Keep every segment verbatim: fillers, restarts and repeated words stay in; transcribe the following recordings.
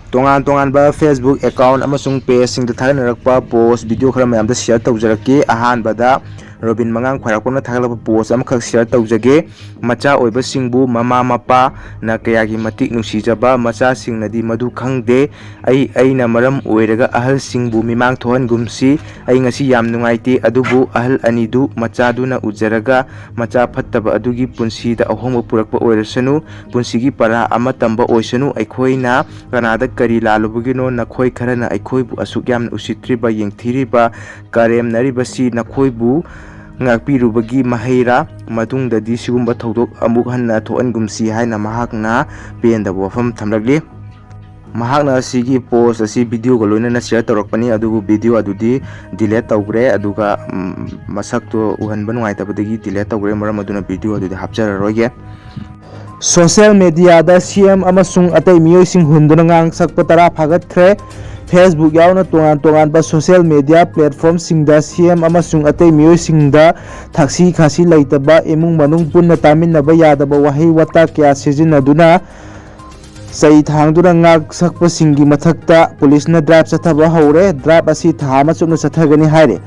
ꯇꯣꯉꯥꯟ ꯇꯣꯉꯥꯟꯕ Facebook account ꯑꯃꯁꯨꯡ pageꯁꯤꯡꯗ ꯊꯥꯒꯠꯅꯔꯛꯄ post video ꯈꯔ ꯃꯌꯥꯝꯗ share ꯇꯧꯖꯔꯛꯀꯦ꯫ ꯑꯍꯥꯟꯕꯗ ꯔꯣꯕꯤꯟ ꯃꯉꯥꯡ ꯈ꯭ꯋꯥꯏꯔꯥꯛꯄꯝꯅ ꯊꯥꯒꯠꯂꯛꯄ post ꯑꯃꯈꯛ share ꯇꯧꯖꯒꯦ꯫ "ꯃꯆꯥ ꯑꯣꯏꯕꯁꯤꯡꯕꯨ ꯃꯃꯥ ꯃꯄꯥꯅ ꯀꯌꯥꯒꯤ ꯃꯇꯤꯛ ꯅꯨꯡꯁꯤꯖꯕ, ꯃꯆꯥꯁꯤꯡꯅꯗꯤ ꯃꯗꯨ ꯈꯪꯗꯦ꯫ ꯑꯩ, ꯑꯩꯅ ꯃꯔꯝ ꯑꯣꯏꯔꯒ ꯑꯍꯜꯁꯤꯡꯕꯨ ꯃꯤꯃꯥꯡ ꯊꯣꯛꯍꯟꯒꯨꯝꯁꯤ꯫ ꯑꯩ ꯉꯁꯤ ꯌꯥꯝ ꯅꯨꯡꯉꯥꯏꯇꯦ, ꯑꯗꯨꯕꯨ ꯑꯍꯜ ꯑꯅꯤꯗꯨ ꯃꯆꯥꯗꯨꯅ ꯎꯖꯔꯒ ꯃꯆꯥ ꯐꯠꯇꯕ ꯑꯗꯨꯒꯤ ꯄꯨꯟꯁꯤꯗ ꯑꯍꯣꯡꯕ ꯄꯨꯔꯛꯄ ꯑꯣꯏꯔꯁꯅꯨ, ꯄꯨꯟꯁꯤꯒꯤ ꯄꯔꯥ ꯑꯃ ꯇꯝꯕ ꯑꯣꯏꯁꯅꯨ꯫ ꯑꯩꯈꯣꯏꯅ ꯀꯅꯥꯗ ꯀꯔꯤ ꯂꯥꯜꯂꯨꯕꯒꯤꯅꯣ? ꯅꯈꯣꯏ ꯈꯔꯅ ꯑꯩꯈꯣꯏꯕꯨ ꯑꯁꯨꯛ ꯌꯥꯝꯅ ꯎꯁꯤꯠꯇ꯭ꯔꯤꯕ, ꯌꯦꯡꯊꯤꯔꯤꯕ, ꯀꯔꯦꯝꯅꯔꯤꯕꯁꯤ ꯅꯈꯣꯏꯕꯨ ꯉꯥꯛꯄꯤꯔꯨꯕꯒꯤ ꯃꯍꯩꯔꯥ? ꯃꯇꯨꯡꯗꯗꯤ ꯁꯤꯒꯨꯝꯕ ꯊꯧꯗꯣꯛ ꯑꯃꯨꯛ ꯍꯟꯅ ꯊꯣꯛꯍꯟꯒꯨꯝꯁꯤ" ꯍꯥꯏꯅ ꯃꯍꯥꯛꯅ ꯄꯦꯟꯗꯕ ꯋꯥꯐꯝ ꯊꯝꯂꯛꯂꯤ꯫ ꯃꯍꯥꯛꯅ ꯑꯁꯤꯒꯤ post ꯑꯁꯤ videoꯒ ꯂꯣꯏꯅꯅ share ꯇꯧꯔꯛꯄꯅꯤ, ꯑꯗꯨꯕꯨ video ꯑꯗꯨꯗꯤ delete ꯇꯧꯈ꯭ꯔꯦ, ꯑꯗꯨꯒ, ꯎꯝ, ꯃꯁꯛꯇꯣ ꯎꯍꯟꯕ ꯅꯨꯡꯉꯥꯏꯇꯕꯗꯒꯤ delete ꯇꯧꯈ꯭ꯔꯦ꯫ ꯃꯔꯝ ꯑꯗꯨꯅ video ꯑꯗꯨꯗꯤ ꯍꯥꯞꯆꯔꯔꯣꯏꯒꯦ꯫ Social mediaꯗ CM ꯑꯃꯁꯨꯡ ꯑꯇꯩ ꯃꯤꯑꯣꯏꯁꯤꯡ ꯍꯨꯟꯗꯨꯅ ꯉꯥꯡ ꯁꯛꯄ ꯇꯔꯥ ꯐꯥꯒꯠꯈ꯭ꯔꯦ꯫ Facebook ꯌꯥꯎꯅ ꯇꯣꯉꯥꯟ ꯇꯣꯉꯥꯟꯕ social media platformꯁꯤꯡꯗ CM ꯑꯃꯁꯨꯡ ꯑꯇꯩ ꯃꯤꯑꯣꯏꯁꯤꯡꯗ ꯊꯛꯁꯤ ꯈꯥꯁꯤ ꯂꯩꯇꯕ, ꯏꯃꯨꯡ ꯃꯅꯨꯡ ꯄꯨꯟꯅ ꯇꯥꯃꯤꯟꯅꯕ ꯌꯥꯗꯕ ꯋꯥꯍꯩ ꯋꯥꯇꯥ ꯀꯌꯥ ꯁꯤꯖꯤꯟꯅꯗꯨꯅ ꯆꯩ ꯊꯥꯡꯗꯨꯅ ꯉꯥꯛ ꯁꯛꯄꯁꯤꯡꯒꯤ ꯃꯊꯛꯇ ꯄꯨꯂꯤꯁꯅ drive ꯆꯠꯊꯕ ꯍꯧꯔꯦ꯫ Drive ꯑꯁꯤ ꯊꯥ ꯑꯃ ꯆꯨꯞꯅ ꯆꯠꯊꯒꯅꯤ ꯍꯥꯏꯔꯦ꯫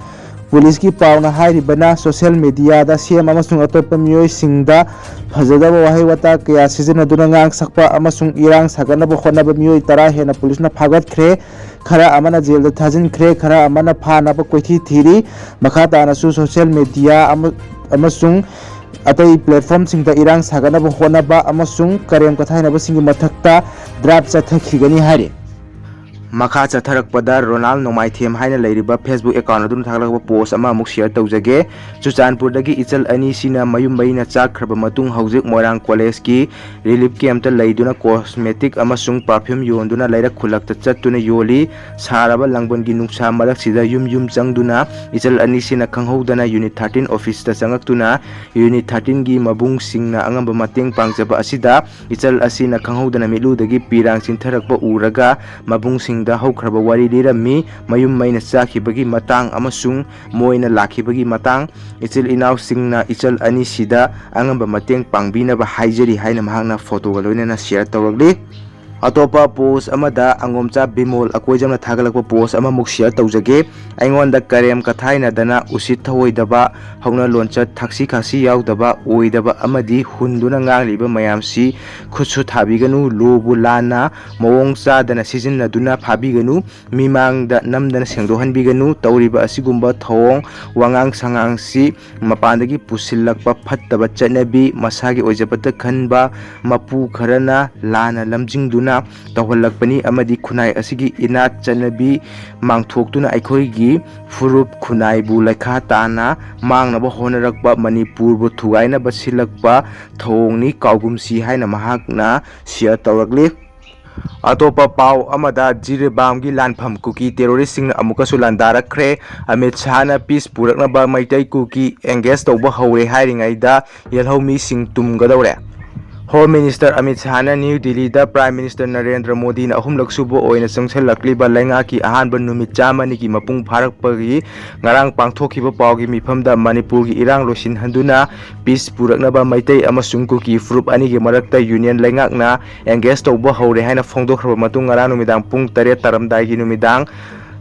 ꯄꯨꯂꯤꯁꯀꯤ ꯄꯥꯎꯅ ꯍꯥꯏꯔꯤꯕꯅ, social mediaꯗ CM ꯑꯃꯁꯨꯡ ꯑꯇꯣꯞꯄ ꯃꯤꯑꯣꯏꯁꯤꯡꯗ ꯐꯖꯗꯕ ꯋꯥꯍꯩ ꯋꯥꯇꯥ ꯀꯌꯥ ꯁꯤꯖꯤꯟꯅꯗꯨꯅ ꯉꯥꯡ ꯁꯛꯄ ꯑꯃꯁꯨꯡ ꯏꯔꯥꯡ ꯁꯥꯒꯠꯅꯕ ꯍꯣꯠꯅꯕ ꯃꯤꯑꯣꯏ ꯇꯔꯥ ꯍꯦꯟꯅ ꯄꯨꯂꯤꯁꯅ ꯐꯥꯒꯠꯈ꯭ꯔꯦ꯫ ꯈꯔ ꯑꯃꯅ ꯖꯦꯜꯗ ꯊꯥꯖꯤꯟꯈ꯭ꯔꯦ, ꯈꯔ ꯑꯃꯅ ꯐꯥꯅꯕ ꯀꯣꯏꯊꯤ ꯊꯤꯔꯤ꯫ ꯃꯈꯥ ꯇꯥꯅꯁꯨ social media ꯑꯃ-, ꯑꯃꯁꯨꯡ ꯑꯇꯩ platformꯁꯤꯡꯗ ꯏꯔꯥꯡ ꯁꯥꯒꯠꯅꯕ ꯍꯣꯠꯅꯕ ꯑꯃꯁꯨꯡ ꯀꯔꯦꯝ ꯀꯊꯥꯏꯅꯕꯁꯤꯡꯒꯤ ꯃꯊꯛꯇ drive ꯆꯠꯊꯈꯤꯒꯅꯤ ꯍꯥꯏꯔꯤ꯫ ꯃꯈꯥ ꯆꯠꯊꯔꯛꯄꯗ ꯔꯣꯅꯥꯜ ꯅꯣꯡꯃꯥꯏꯊꯦꯝ ꯍꯥꯏꯅ ꯂꯩꯔꯤꯕ Facebook account ꯑꯗꯨꯅ ꯊꯥꯒꯠꯂꯛꯄ post ꯑꯃ ꯑꯃꯨꯛ share ꯇꯧꯖꯒꯦ꯫ ꯆꯨꯔꯆꯥꯟꯄꯨꯔꯗꯒꯤ ꯏꯆꯜ ꯑꯅꯤꯁꯤꯅ ꯃꯌꯨꯝ ꯃꯩꯅ ꯆꯥꯛꯈ꯭ꯔꯕ ꯃꯇꯨꯡ ꯍꯧꯖꯤꯛ ꯃꯣꯏꯔꯥꯡ collegeꯀꯤ relief campꯇ ꯂꯩꯗꯨꯅ cosmetic ꯑꯃꯁꯨꯡ perfume ꯌꯣꯟꯗꯨꯅ ꯂꯩꯔꯛ ꯈꯨꯜꯂꯛꯇ ꯆꯠꯇꯨꯅ ꯌꯣꯜꯂꯤ꯫ ꯁꯥꯔꯕ ꯂꯥꯡꯕꯟꯒꯤ ꯅꯨꯡꯁꯥ ꯃꯔꯛꯁꯤꯗ ꯌꯨꯝ ꯌꯨꯝ ꯆꯪꯗꯨꯅ ꯏꯆꯜ ꯑꯅꯤꯁꯤꯅ ꯈꯪꯍꯧꯗꯅ Unit thirteen officeꯇ ꯆꯪꯉꯛꯇꯨꯅ Unit thirteenꯒꯤ ꯃꯕꯨꯡꯁꯤꯡꯅ ꯑꯉꯝꯕ ꯃꯇꯦꯡ ꯄꯥꯡꯖꯕ ꯑꯁꯤꯗ ꯏꯆꯜ ꯑꯁꯤꯅ ꯈꯪꯍꯧꯗꯅ ꯃꯤꯠꯂꯨꯗꯒꯤ ꯄꯤꯔꯥꯡ ꯆꯤꯟꯊꯔꯛꯄ ꯎꯔꯒ ꯃꯕꯨꯡꯁꯤꯡꯗ ꯍꯧꯈ꯭ꯔꯕ ꯋꯥꯔꯤ ꯂꯤꯔꯝꯃꯤ꯫ ꯃꯌꯨꯝ ꯃꯩꯅ ꯆꯥꯈꯤꯕꯒꯤ ꯃꯇꯥꯡ ꯑꯃꯁꯨꯡ ꯃꯣꯏꯅ ꯂꯥꯛꯈꯤꯕꯒꯤ ꯃꯇꯥꯡ, ꯏꯆꯤꯜ ꯏꯅꯥꯎꯁꯤꯡꯅ ꯏꯆꯜ ꯑꯅꯤꯁꯤꯗ ꯑꯉꯝꯕ ꯃꯇꯦꯡ ꯄꯥꯡꯕꯤꯅꯕ ꯍꯥꯏꯖꯔꯤ ꯍꯥꯏꯅ ꯃꯍꯥꯛꯅ photoꯒ ꯂꯣꯏꯅꯅ share ꯇꯧꯔꯛꯂꯤ꯫ ꯑꯇꯣꯞꯄ ꯄꯣꯁ ꯑꯃꯗ ꯑꯉꯣꯝꯆꯥ ꯕꯤꯃꯣꯜ ꯑꯀꯣꯏꯖꯝꯅ ꯊꯥꯒꯠꯂꯛꯄ ꯄꯣꯁ ꯑꯃꯃꯨꯛ ꯁꯤꯌꯔ ꯇꯧꯖꯒꯦ꯫ ꯑꯩꯉꯣꯟꯗ ꯀꯔꯦꯝ ꯀꯊꯥꯏꯅꯗꯅ, ꯎꯁꯤꯠ ꯊꯑꯣꯏꯗꯕ, ꯍꯧꯅ ꯂꯣꯟꯆꯠ ꯊꯛꯁꯤ ꯈꯥꯁꯤ ꯌꯥꯎꯗꯕ, ꯑꯣꯏꯗꯕ ꯑꯃꯗꯤ ꯍꯨꯟꯗꯨꯅ ꯉꯥꯡꯂꯤꯕ ꯃꯌꯥꯝꯁꯤ ꯈꯨꯠꯁꯨ ꯊꯥꯕꯤꯒꯅꯨ꯫ ꯂꯣꯕꯨ ꯂꯥꯟꯅ ꯃꯑꯣꯡ ꯆꯥꯗꯅ ꯁꯤꯖꯤꯟꯅꯗꯨꯅ ꯐꯥꯕꯤꯒꯅꯨ꯫ ꯃꯤꯃꯥꯡꯗ ꯅꯝꯗꯅ ꯁꯦꯡꯗꯣꯛꯍꯟꯕꯤꯒꯅꯨ꯫ ꯇꯧꯔꯤꯕ ꯑꯁꯤꯒꯨꯝꯕ ꯊꯧꯑꯣꯡ ꯋꯥꯉꯥꯡ ꯁꯉꯥꯡꯁꯤ ꯃꯄꯥꯟꯗꯒꯤ ꯄꯨꯁꯤꯜꯂꯛꯄ ꯐꯠꯇꯕ ꯆꯠꯅꯕꯤ, ꯃꯁꯥꯒꯤ ꯑꯣꯏꯖꯕꯇ ꯈꯟꯕ ꯃꯄꯨ ꯈꯔꯅ ꯂꯥꯟꯅ ꯂꯝꯖꯤꯡꯗꯨꯅ ꯇꯧꯍꯜꯂꯛꯄꯅꯤ ꯑꯃꯗꯤ ꯈꯨꯟꯅꯥꯏ ꯑꯁꯤꯒꯤ ꯏꯅꯥꯠ ꯆꯠꯅꯕꯤ ꯃꯥꯡꯊꯣꯛꯇꯨꯅ ꯑꯩꯈꯣꯏꯒꯤ ꯐꯨꯔꯨꯞ ꯈꯨꯟꯅꯥꯏꯕꯨ ꯂꯩꯈꯥ ꯇꯥꯅ ꯃꯥꯡꯅꯕ ꯍꯣꯠꯅꯔꯛꯄ, ꯃꯅꯤꯄꯨꯔꯕꯨ ꯊꯨꯒꯥꯏꯅꯕ ꯁꯤꯜꯂꯛꯄ ꯊꯧꯑꯣꯡꯅꯤ, ꯀꯥꯎꯒꯨꯝꯁꯤ ꯍꯥꯏꯅ ꯃꯍꯥꯛꯅ ꯁꯤꯌꯔ ꯇꯧꯔꯛꯂꯤ꯫ ꯑꯇꯣꯞꯄ ꯄꯥꯎ ꯑꯃꯗ, ꯖꯤꯔꯤꯕꯥꯝꯒꯤ ꯂꯥꯟꯐꯝ ꯀꯨꯀꯤ ꯇꯦꯔꯣꯔꯤꯁꯁꯤꯡꯅ ꯑꯃꯨꯛꯀꯁꯨ ꯂꯥꯟꯗꯥꯔꯛꯈ꯭ꯔꯦ꯫ ꯑꯃꯤꯠ ꯁꯍꯥꯅ ꯄꯤꯁ ꯄꯨꯔꯛꯅꯕ ꯃꯩꯇꯩ ꯀꯨꯀꯤ ꯑꯦꯡꯒꯦꯖ ꯇꯧꯕ ꯍꯧꯔꯦ ꯍꯥꯏꯔꯤꯉꯩꯗ ꯌꯦꯜꯍꯧꯃꯤꯁꯤꯡ ꯇꯨꯝꯒꯗꯧꯔꯦ꯫ ꯍꯣꯝ ꯃꯤꯅꯤꯁꯇꯔ ꯑꯃꯤꯠ ꯁꯍꯥꯅ ꯅ꯭ꯌꯨ ꯗꯤꯜꯂꯤꯗ ꯄ꯭ꯔꯥꯏꯝ ꯃꯤꯅꯤꯁꯇꯔ ꯅꯔꯦꯟꯗ꯭ꯔ ꯃꯣꯗꯤꯅ ꯑꯍꯨꯝꯂꯛ ꯁꯨꯕ ꯑꯣꯏꯅ ꯆꯪꯁꯤꯜꯂꯛꯂꯤꯕ ꯂꯩꯉꯥꯛꯀꯤ ꯑꯍꯥꯟꯕ ꯅꯨꯃꯤꯠ ꯆꯥꯝꯃꯅꯤꯒꯤ ꯃꯄꯨꯡ ꯐꯥꯔꯛꯄꯒꯤ ꯉꯔꯥꯡ ꯄꯥꯡꯊꯣꯛꯈꯤꯕ ꯄꯥꯎꯒꯤ ꯃꯤꯐꯝꯗ ꯃꯅꯤꯄꯨꯔꯒꯤ ꯏꯔꯥꯡ ꯂꯣꯏꯁꯤꯟꯍꯟꯗꯨꯅ ꯄꯤꯁ ꯄꯨꯔꯛꯅꯕ ꯃꯩꯇꯩ ꯑꯃꯁꯨꯡ ꯀꯨꯀꯤ ꯐꯨꯔꯨꯞ ꯑꯅꯤꯒꯤ ꯃꯔꯛꯇ ꯌꯨꯅꯤꯌꯟ ꯂꯩꯉꯥꯛꯅ ꯑꯦꯡꯒꯦꯖ ꯇꯧꯕ ꯍꯧꯔꯦ ꯍꯥꯏꯅ ꯐꯣꯡꯗꯣꯛꯈ꯭ꯔꯕ ꯃꯇꯨꯡ, ꯉꯔꯥꯡ ꯅꯨꯃꯤꯗꯥꯡ ꯄꯨꯡ ꯇꯔꯦꯠ ꯇꯥꯔꯝꯗꯥꯏꯒꯤ ꯅꯨꯃꯤꯗꯥꯡ,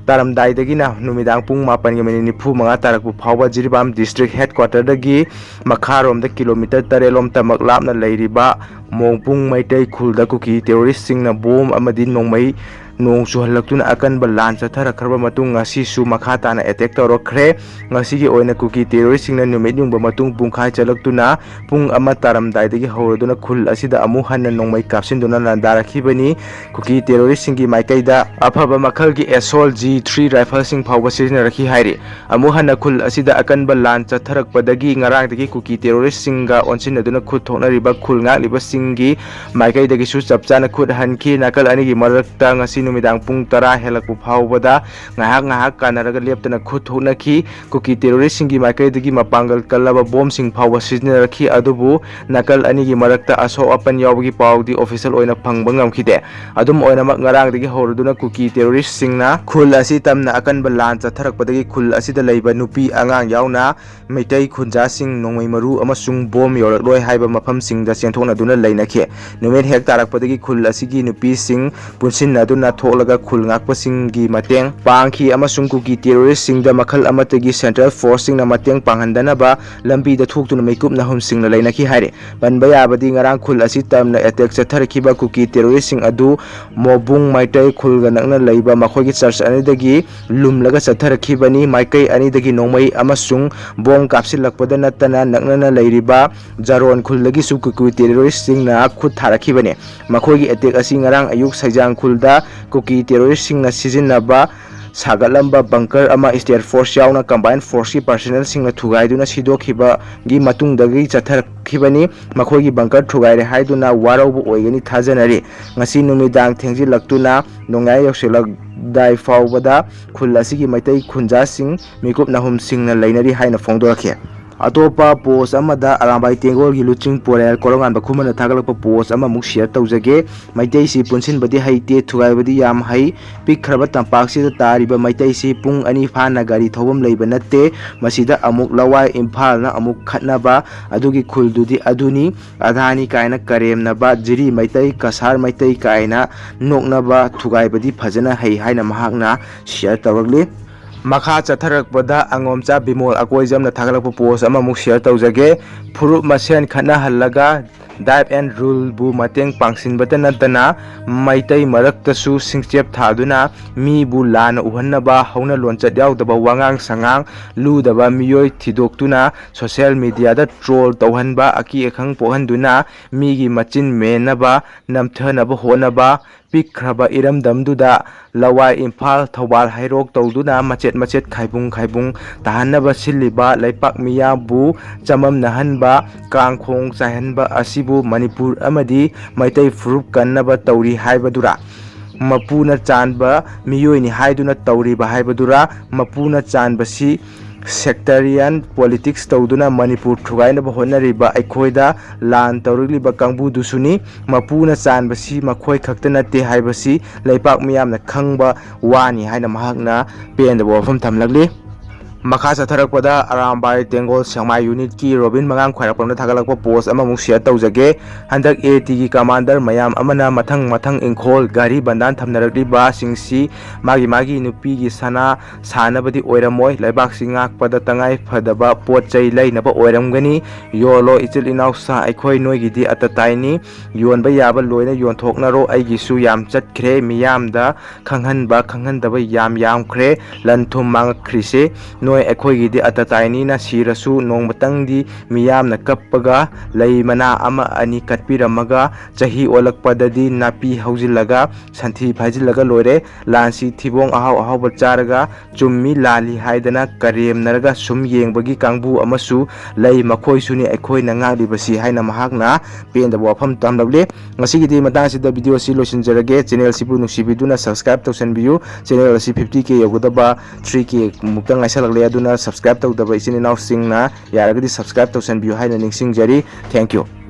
ꯇꯥꯔꯝꯗꯥꯏꯗꯒꯤꯅ ꯅꯨꯃꯤꯗꯥꯡ ꯄꯨꯡ ꯃꯥꯄꯟꯒ ꯃꯤꯅꯤꯠ ꯅꯤꯐꯨ ꯃꯉꯥ ꯇꯥꯔꯛꯄ ꯐꯥꯎꯕ ꯖꯤꯔꯤꯕꯥꯝ ꯗꯤꯁꯇ꯭ꯔꯤꯛ ꯍꯦꯗꯀ꯭ꯋꯥꯇꯔꯗꯒꯤ ꯃꯈꯥꯔꯣꯝꯗ ꯀꯤꯂꯣꯃꯤꯇꯔ ꯇꯔꯦꯠ ꯂꯣꯝ ꯇꯃꯛ ꯂꯥꯞꯅ ꯂꯩꯔꯤꯕ ꯃꯣꯡꯄꯨꯡ ꯃꯩꯇꯩ ꯈꯨꯜꯗ ꯀꯨꯀꯤ ꯇꯦꯔꯣꯔꯤꯁꯁꯤꯡꯅ ꯕꯣꯝ ꯑꯃꯗꯤ ꯅꯣꯡꯃꯩ ꯅꯣꯡ ꯆꯨꯍꯜꯂꯛꯇꯨꯅ ꯑꯀꯟꯕ ꯂꯥꯟ ꯆꯠꯊꯔꯛꯈ꯭ꯔꯕ ꯃꯇꯨꯡ, ꯉꯁꯤꯁꯨ ꯃꯈꯥ ꯇꯥꯅ ꯑꯦꯇꯦꯛ ꯇꯧꯔꯛꯈ꯭ꯔꯦ꯫ ꯉꯁꯤꯒꯤ ꯑꯣꯏꯅ ꯀꯨꯀꯤ ꯇꯦꯔꯣꯔꯤꯁꯁꯤꯡꯅ ꯅꯨꯃꯤꯠ ꯌꯨꯡꯕ ꯃꯇꯨꯡ ꯄꯨꯡꯈꯥꯏ ꯆꯠꯂꯛꯇꯨꯅ ꯄꯨꯡ ꯑꯃ ꯇꯥꯔꯝꯗꯥꯏꯗꯒꯤ ꯍꯧꯔꯗꯨꯅ ꯈꯨꯜ ꯑꯁꯤꯗ ꯑꯃꯨꯛ ꯍꯟꯅ ꯅꯣꯡꯃꯩ ꯀꯥꯞꯁꯤꯟꯗꯨꯅ ꯂꯥꯟꯗꯥꯔꯛꯈꯤꯕꯅꯤ꯫ ꯀꯨꯀꯤ ꯇꯦꯔꯣꯔꯤꯁꯁꯤꯡꯒꯤ ꯃꯥꯏꯀꯩꯗ ꯑꯐꯕ ꯃꯈꯜꯒꯤ ꯑꯦꯁꯣꯜ ꯖꯤ ꯊ꯭ꯔꯤ ꯔꯥꯏꯐꯜꯁꯤꯡ ꯐꯥꯎꯕ ꯁꯤꯖꯤꯟꯅꯔꯛꯈꯤ ꯍꯥꯏꯔꯤ꯫ ꯑꯃꯨꯛ ꯍꯟꯅ ꯈꯨꯜ ꯑꯁꯤꯗ ꯑꯀꯟꯕ ꯂꯥꯟ ꯆꯠꯊꯔꯛꯄꯗꯒꯤ ꯉꯔꯥꯡꯗꯒꯤ ꯀꯨꯀꯤ ꯇꯦꯔꯣꯔꯤꯁꯁꯤꯡꯒ ꯑꯣꯟꯁꯤꯟꯅꯗꯨꯅ ꯈꯨꯠ ꯊꯣꯛꯅꯔꯤꯕ ꯈꯨꯜ ꯉꯥꯛꯂꯤꯕꯁꯤꯡꯒꯤ ꯃꯥꯏꯀꯩꯗꯒꯤꯁꯨ ꯆꯞ ꯆꯥꯅ ꯈꯨꯠ ꯍꯟꯈꯤ꯫ ꯅꯥꯀꯜ ꯑꯅꯤꯒꯤ ꯃꯔꯛꯇ ꯉꯁꯤ ꯅꯨꯃꯤꯗꯥꯡ ꯄꯨꯡ ꯇꯔꯥ ꯍꯦꯜꯂꯛꯄ ꯐꯥꯎꯕꯗ ꯉꯥꯏꯍꯥꯛ ꯉꯥꯏꯍꯥꯛ ꯀꯥꯟꯅꯔꯒ ꯂꯦꯞꯇꯅ ꯈꯨꯠ ꯊꯣꯛꯅꯈꯤ꯫ ꯀꯨꯀꯤ ꯇꯦꯔꯣꯔꯤꯁꯁꯤꯡꯒꯤ ꯃꯥꯏꯀꯩꯗꯒꯤ ꯃꯄꯥꯡꯒꯜ ꯀꯜꯂꯕ ꯕꯣꯝꯁꯤꯡ ꯐꯥꯎꯕ ꯁꯤꯖꯤꯟꯅꯔꯛꯈꯤ, ꯑꯗꯨꯕꯨ ꯅꯥꯀꯜ ꯑꯅꯤꯒꯤ ꯃꯔꯛꯇ ꯑꯁꯣꯛ ꯑꯄꯟ ꯌꯥꯎꯕꯒꯤ ꯄꯥꯎꯗꯤ ꯑꯣꯐꯤꯁꯤꯌꯦꯜ ꯑꯣꯏꯅ ꯐꯪꯕ ꯉꯝꯈꯤꯗꯦ꯫ ꯑꯗꯨꯝ ꯑꯣꯏꯅꯃꯛ, ꯉꯔꯥꯡꯗꯒꯤ ꯍꯧꯔꯗꯨꯅ ꯀꯨꯀꯤ ꯇꯦꯔꯣꯔꯤꯁꯁꯤꯡꯅ ꯈꯨꯜ ꯑꯁꯤ ꯇꯝꯅ ꯑꯀꯟꯕ ꯂꯥꯟ ꯆꯠꯊꯔꯛꯄꯗꯒꯤ ꯈꯨꯜ ꯑꯁꯤꯗ ꯂꯩꯕ ꯅꯨꯄꯤ ꯑꯉꯥꯡ ꯌꯥꯎꯅ ꯃꯩꯇꯩ ꯈꯨꯟꯖꯥꯁꯤꯡ ꯅꯣꯡꯃꯩ ꯃꯔꯨ ꯑꯃꯁꯨꯡ ꯕꯣꯝ ꯌꯧꯔꯛꯂꯣꯏ ꯍꯥꯏꯕ ꯃꯐꯝꯁꯤꯡꯗ ꯆꯦꯟꯊꯣꯛꯅꯗꯨꯅ ꯂꯩꯅꯈꯤ꯫ ꯅꯨꯃꯤꯠ ꯍꯦꯛ ꯇꯥꯔꯛꯄꯗꯒꯤ ꯈꯨꯜ ꯑꯁꯤꯒꯤ ꯅꯨꯄꯤꯁꯤꯡ ꯄꯨꯟꯁꯤꯟꯅꯗꯨꯅ ꯊꯣꯛꯂꯒ ꯈꯨꯜ ꯉꯥꯛꯄꯁꯤꯡꯒꯤ ꯃꯇꯦꯡ ꯄꯥꯡꯈꯤ ꯑꯃꯁꯨꯡ ꯀꯨꯀꯤ ꯇꯦꯔꯣꯔꯤꯁꯁꯤꯡꯗ ꯃꯈꯜ ꯑꯃꯠꯇꯒꯤ ꯁꯦꯟꯇ꯭ꯔꯦꯜ ꯐꯣꯔꯁꯁꯤꯡꯅ ꯃꯇꯦꯡ ꯄꯥꯡꯍꯟꯗꯅꯕ ꯂꯝꯕꯤꯗ ꯊꯣꯛꯇꯨꯅ ꯃꯤꯀꯨꯞ ꯅꯍꯨꯝꯁꯤꯡꯅ ꯂꯩꯅꯈꯤ ꯍꯥꯏꯔꯤ꯫ ꯄꯟꯕ ꯌꯥꯕꯗꯤ, ꯉꯔꯥꯡ ꯈꯨꯜ ꯑꯁꯤ ꯇꯝꯅ ꯑꯦꯇꯦꯛ ꯆꯠꯊꯔꯛꯈꯤꯕ ꯀꯨꯀꯤ ꯇꯦꯔꯣꯔꯤꯁꯁꯤꯡ ꯑꯗꯨ ꯃꯣꯕꯨꯡ ꯃꯩꯇꯩ ꯈꯨꯜꯒ ꯅꯛꯅ ꯂꯩꯕ ꯃꯈꯣꯏꯒꯤ ꯆꯔꯆ ꯑꯅꯤꯗꯒꯤ ꯂꯨꯝꯂꯒ ꯆꯠꯊꯔꯛꯈꯤꯕꯅꯤ꯫ ꯃꯥꯏꯀꯩ ꯑꯅꯤꯗꯒꯤ ꯅꯣꯡꯃꯩ ꯑꯃꯁꯨꯡ ꯕꯣꯝ ꯀꯥꯞꯁꯤꯜꯂꯛꯄꯗ ꯅꯠꯇꯅ ꯅꯛꯅꯅ ꯂꯩꯔꯤꯕ ꯖꯥꯔꯣꯟ ꯈꯨꯜꯗꯒꯤꯁꯨ ꯀꯨꯀꯤ ꯇꯦꯔꯣꯔꯤꯁꯁꯤꯡꯅ ꯈꯨꯠ ꯊꯥꯔꯛꯈꯤꯕꯅꯤ꯫ ꯃꯈꯣꯏꯒꯤ ꯑꯦꯇꯦꯛ ꯑꯁꯤ ꯉꯔꯥꯡ ꯑꯌꯨꯛ ꯁꯩꯖꯥꯡ ꯈꯨꯜꯗ ꯀꯨꯀꯤ ꯇꯦꯔꯣꯔꯤꯁꯁꯤꯡꯅ ꯁꯤꯖꯤꯟꯅꯕ ꯁꯥꯒꯠꯂꯝꯕ ꯕꯪꯀꯔ ꯑꯃ ꯁ꯭ꯇꯦꯠ ꯐꯣꯔꯁ ꯌꯥꯎꯅ ꯀꯝꯕꯥꯏꯟ ꯐꯣꯔꯁꯀꯤ ꯄꯥꯔꯁꯅꯦꯜꯁꯤꯡꯅ ꯊꯨꯒꯥꯏꯗꯨꯅ ꯁꯤꯗꯣꯛꯈꯤꯕꯒꯤ ꯃꯇꯨꯡꯗꯒꯤ ꯆꯠꯊꯔꯛꯈꯤꯕꯅꯤ꯫ ꯃꯈꯣꯏꯒꯤ ꯕꯪꯀꯔ ꯊꯨꯒꯥꯏꯔꯦ ꯍꯥꯏꯗꯨꯅ ꯋꯥꯔꯧꯕ ꯑꯣꯏꯒꯅꯤ ꯊꯥꯖꯅꯔꯤ꯫ ꯉꯁꯤ ꯅꯨꯃꯤꯗꯥꯡ ꯊꯦꯡꯖꯤꯜꯂꯛꯇꯨꯅ ꯅꯣꯡꯌꯥꯏ ꯌꯧꯁꯤꯜꯂꯛꯂꯝꯗꯥꯏ ꯐꯥꯎꯕꯗ ꯈꯨꯜ ꯑꯁꯤꯒꯤ ꯃꯩꯇꯩ ꯈꯨꯟꯖꯥꯁꯤꯡ ꯃꯤꯀꯨꯞ ꯅꯍꯨꯝꯁꯤꯡꯅ ꯂꯩꯅꯔꯤ ꯍꯥꯏꯅ ꯐꯣꯡꯗꯣꯔꯛꯈꯤ꯫ ꯑꯇꯣꯞꯄ ꯄꯣꯁ ꯑꯃꯗ ꯑꯔꯥꯝꯕꯥꯏ ꯇꯦꯡꯒꯣꯜꯒꯤ ꯂꯨꯆꯤꯡ ꯄꯣꯔꯦꯜ ꯀꯣꯔꯣꯉꯥꯟꯕ ꯈꯨꯃꯟꯅ ꯊꯥꯒꯠꯂꯛꯄ ꯄꯣꯁ ꯑꯃꯃꯨꯛ ꯁꯤꯌꯔ ꯇꯧꯖꯒꯦ꯫ ꯃꯩꯇꯩꯁꯤ ꯄꯨꯟꯁꯤꯟꯕꯗꯤ ꯍꯩꯇꯦ, ꯊꯨꯒꯥꯏꯕꯗꯤ ꯌꯥꯝ ꯍꯩ꯫ ꯄꯤꯛꯈ꯭ꯔꯕ ꯇꯝꯄꯥꯛꯁꯤꯗ ꯇꯥꯔꯤꯕ ꯃꯩꯇꯩꯁꯤ ꯄꯨꯡ ꯑꯅꯤ ꯐꯥꯅ ꯒꯥꯔꯤ ꯊꯧꯐꯝ ꯂꯩꯕ ꯅꯠꯇꯦ꯫ ꯃꯁꯤꯗ ꯑꯃꯨꯛ ꯂꯋꯥꯏ ꯏꯝꯐꯥꯜꯅ ꯑꯃꯨꯛ ꯈꯠꯅꯕ, ꯑꯗꯨꯒꯤ ꯈꯨꯜꯗꯨꯗꯤ ꯑꯗꯨꯅꯤ꯫ ꯑꯗꯥꯅꯤ ꯀꯥꯏꯅ ꯀꯔꯦꯝꯅꯕ, ꯖꯤꯔꯤ ꯃꯩꯇꯩ, ꯀꯁꯥꯔ ꯃꯩꯇꯩ ꯀꯥꯏꯅ ꯅꯣꯛꯅꯕ, ꯊꯨꯒꯥꯏꯕꯗꯤ ꯐꯖꯅ ꯍꯩ ꯍꯥꯏꯅ ꯃꯍꯥꯛꯅ ꯁꯤꯌꯔ ꯇꯧꯔꯛꯂꯤ꯫ ꯃꯈꯥ ꯆꯠꯊꯔꯛꯄꯗ ꯑꯉꯣꯝꯆꯥ ꯕꯤꯃꯣꯜ ꯑꯀꯣꯏꯖꯝꯅ ꯊꯥꯒꯠꯂꯛꯄ ꯄꯣꯁ ꯑꯃꯃꯨꯛ ꯁꯤꯌꯔ ꯇꯧꯖꯒꯦ꯫ ꯐꯨꯔꯨꯞ ꯃꯁꯦꯟ ꯈꯠꯅꯍꯜꯂꯒ ꯗꯥꯏꯞ ꯑꯦꯟ ꯔꯨꯜꯕꯨ ꯃꯇꯦꯡ ꯄꯥꯡꯁꯤꯟꯕꯇ ꯅꯠꯇꯅ ꯃꯩꯇꯩ ꯃꯔꯛꯇꯁꯨ ꯁꯤꯡꯆꯦꯞ ꯊꯥꯗꯨꯅ ꯃꯤꯕꯨ ꯂꯥꯟꯅ ꯎꯍꯟꯅꯕ, ꯍꯧꯅ ꯂꯣꯟꯆꯠ ꯌꯥꯎꯗꯕ ꯋꯥꯉꯥꯡ ꯁꯉꯥꯡ, ꯂꯨꯗꯕ ꯃꯤꯑꯣꯏ ꯊꯤꯗꯣꯛꯇꯨꯅ ꯁꯣꯁꯤꯌꯦꯜ ꯃꯤꯗꯤꯌꯥꯗ ꯇ꯭ꯔꯣꯜ ꯇꯧꯍꯟꯕ, ꯑꯀꯤ ꯑꯈꯪ ꯄꯣꯛꯍꯟꯗꯨꯅ ꯃꯤꯒꯤ ꯃꯆꯤꯟ ꯃꯦꯟꯅꯕ, ꯅꯝꯊꯅꯕ ꯍꯣꯠꯅꯕ, ꯄꯤꯛꯈ꯭ꯔꯕ ꯏꯔꯝꯗꯝꯗꯨꯗ ꯂꯋꯥꯏ ꯏꯝꯐꯥꯜ, ꯊꯧꯕꯥꯜ ꯍꯩꯔꯣꯛ ꯇꯧꯗꯨꯅ ꯃꯆꯦꯠ ꯃꯆꯦꯠ ꯈꯥꯏꯕꯨꯡ ꯈꯥꯏꯕꯨꯡ ꯇꯥꯍꯟꯅꯕ ꯁꯤꯜꯂꯤꯕ ꯂꯩꯄꯥꯛ ꯃꯤꯌꯥꯝꯕꯨ ꯆꯃꯝꯅꯍꯟꯕ, ꯀꯥꯡꯈꯣꯡ ꯆꯥꯏꯍꯟꯕ ꯑꯁꯤꯕꯨ ꯃꯅꯤꯄꯨꯔ ꯑꯃꯗꯤ ꯃꯩꯇꯩ ꯐꯨꯔꯨꯞ ꯀꯟꯅꯕ ꯇꯧꯔꯤ ꯍꯥꯏꯕꯗꯨꯔꯥ? ꯃꯄꯨꯅ ꯆꯥꯟꯕ ꯃꯤꯑꯣꯏꯅꯤ ꯍꯥꯏꯗꯨꯅ ꯇꯧꯔꯤꯕ ꯍꯥꯏꯕꯗꯨꯔꯥ? ꯃꯄꯨꯅ ꯆꯥꯟꯕꯁꯤ sectarian politics ꯇꯧꯗꯨꯅ ꯃꯅꯤꯄꯨꯔ ꯊꯨꯒꯥꯏꯅꯕ ꯍꯣꯠꯅꯔꯤꯕ ꯑꯩꯈꯣꯏꯗ ꯂꯥꯟ ꯇꯧꯔꯛꯂꯤꯕ ꯀꯥꯡꯕꯨꯗꯨꯁꯨꯅꯤ꯫ ꯃꯄꯨꯅ ꯆꯥꯟꯕꯁꯤ ꯃꯈꯣꯏ ꯈꯛꯇ ꯅꯠꯇꯦ ꯍꯥꯏꯕꯁꯤ ꯂꯩꯄꯥꯛ ꯃꯤꯌꯥꯝꯅ ꯈꯪꯕ ꯋꯥꯅꯤ ꯍꯥꯏꯅ ꯃꯍꯥꯛꯅ ꯄꯦꯟꯗꯕ ꯋꯥꯐꯝ ꯊꯝꯂꯛꯂꯤ꯫ ꯃꯈꯥ ꯆꯠꯊꯔꯛꯄꯗ ꯑꯔꯥꯝꯕꯥꯏ ꯇꯦꯡꯒꯣꯜ ꯁꯦꯛꯃꯥꯏ unit ꯀꯤ ꯔꯣꯕꯤꯟ ꯃꯉꯥꯡ ꯈ꯭ꯋꯥꯏꯔꯥꯛꯄꯝꯅ ꯊꯥꯒꯠꯂꯛꯄ post ꯑꯃꯃꯨꯛ share ꯇꯧꯖꯒꯦ꯫ ꯍꯟꯗꯛ A T ꯒꯤ commander ꯃꯌꯥꯝ ꯑꯃꯅ ꯃꯊꯪ ꯃꯊꯪ ꯏꯪꯈꯣꯜ, ꯒꯥꯔꯤ ꯕꯟꯗꯥꯟ ꯊꯝꯅꯔꯛꯂꯤꯕꯁꯤꯡꯁꯤ ꯃꯥꯒꯤ ꯃꯥꯒꯤ ꯅꯨꯄꯤꯒꯤ ꯁꯅꯥ ꯁꯥꯅꯕꯗꯤ ꯑꯣꯏꯔꯝꯃꯣꯏ, ꯂꯩꯕꯥꯛꯁꯤ ꯉꯥꯛꯄꯗ ꯇꯉꯥꯏ ꯐꯗꯕ ꯄꯣꯠ ꯆꯩ ꯂꯩꯅꯕ ꯑꯣꯏꯔꯝꯒꯅꯤ꯫ ꯌꯣꯜꯂꯣ ꯏꯆꯤꯜ ꯏꯅꯥꯎ ꯁꯥ, ꯑꯩꯈꯣꯏ ꯅꯣꯏꯒꯤꯗꯤ ꯑꯇꯇꯥꯏꯅꯤ꯫ ꯌꯣꯟꯕ ꯌꯥꯕ ꯂꯣꯏꯅ ꯌꯣꯟꯊꯣꯛꯅꯔꯣ, ꯑꯩꯒꯤꯁꯨ ꯌꯥꯝ ꯆꯠꯈ꯭ꯔꯦ꯫ ꯃꯤꯌꯥꯝꯗ ꯈꯪꯍꯟꯕ ꯈꯪꯍꯟꯗꯕ ꯌꯥꯝ ꯌꯥꯝꯈ꯭ꯔꯦ꯫ ꯂꯟ ꯊꯨꯝ ꯃꯥꯡꯉꯛꯈ꯭ꯔꯤꯁꯦ ꯅꯣꯏ ꯑꯩꯈꯣꯏꯒꯤꯗꯤ ꯑꯇꯇꯥꯏꯅꯤꯅ ꯁꯤꯔꯁꯨ ꯅꯣꯡꯃꯇꯪꯗꯤ ꯃꯤꯌꯥꯝꯅ ꯀꯞꯄꯒ ꯂꯩ ꯃꯅꯥ ꯑꯃ ꯑꯅꯤ ꯀꯠꯄꯤꯔꯝꯃꯒ ꯆꯍꯤ ꯑꯣꯜꯂꯛꯄꯗꯗꯤ ꯅꯥꯄꯤ ꯍꯧꯖꯤꯜꯂꯒ ꯁꯟꯊꯤ ꯐꯥꯏꯖꯤꯜꯂꯒ ꯂꯣꯏꯔꯦ꯫ ꯂꯥꯟꯁꯤ ꯊꯤꯕꯣꯡ ꯑꯍꯥꯎ ꯑꯍꯥꯎꯕ ꯆꯥꯔꯒ ꯆꯨꯝꯃꯤ ꯂꯥꯜꯂꯤ ꯍꯥꯏꯗꯅ ꯀꯔꯦꯝꯅꯔꯒ ꯁꯨꯝ ꯌꯦꯡꯕꯒꯤ ꯀꯥꯡꯕꯨ ꯑꯃꯁꯨ ꯂꯩ꯫ ꯃꯈꯣꯏꯁꯨꯅꯤ ꯑꯩꯈꯣꯏꯅ ꯉꯥꯛꯂꯤꯕꯁꯤ ꯍꯥꯏꯅ ꯃꯍꯥꯛꯅ ꯄꯦꯟꯗꯕ ꯋꯥꯐꯝ ꯊꯝꯂꯛꯂꯤ꯫ ꯉꯁꯤꯒꯤꯗꯤ ꯃꯇꯥꯡꯁꯤꯗ video ꯑꯁꯤ ꯂꯣꯏꯁꯤꯟꯖꯔꯒꯦ꯫ Channel ꯑꯁꯤꯕꯨ ꯅꯨꯡꯁꯤꯕꯤꯗꯨꯅ subscribe ꯇꯧꯁꯟꯕꯤꯌꯨ꯫ Channel ꯑꯁꯤ fifty K ꯌꯧꯒꯗꯕ three K ꯃꯨꯛꯇ ꯉꯥꯏꯁꯜꯂꯛꯂꯦ, ꯑꯗꯨꯅ subscribe ꯇꯧꯗꯕ ꯏꯆꯤꯟ ꯏꯅꯥꯎꯁꯤꯡꯅ ꯌꯥꯔꯒꯗꯤ subscribe ꯇꯧꯁꯟꯕꯤꯌꯨ ꯍꯥꯏꯅ ꯅꯤꯡꯁꯤꯡꯖꯔꯤ꯫ Thank you꯫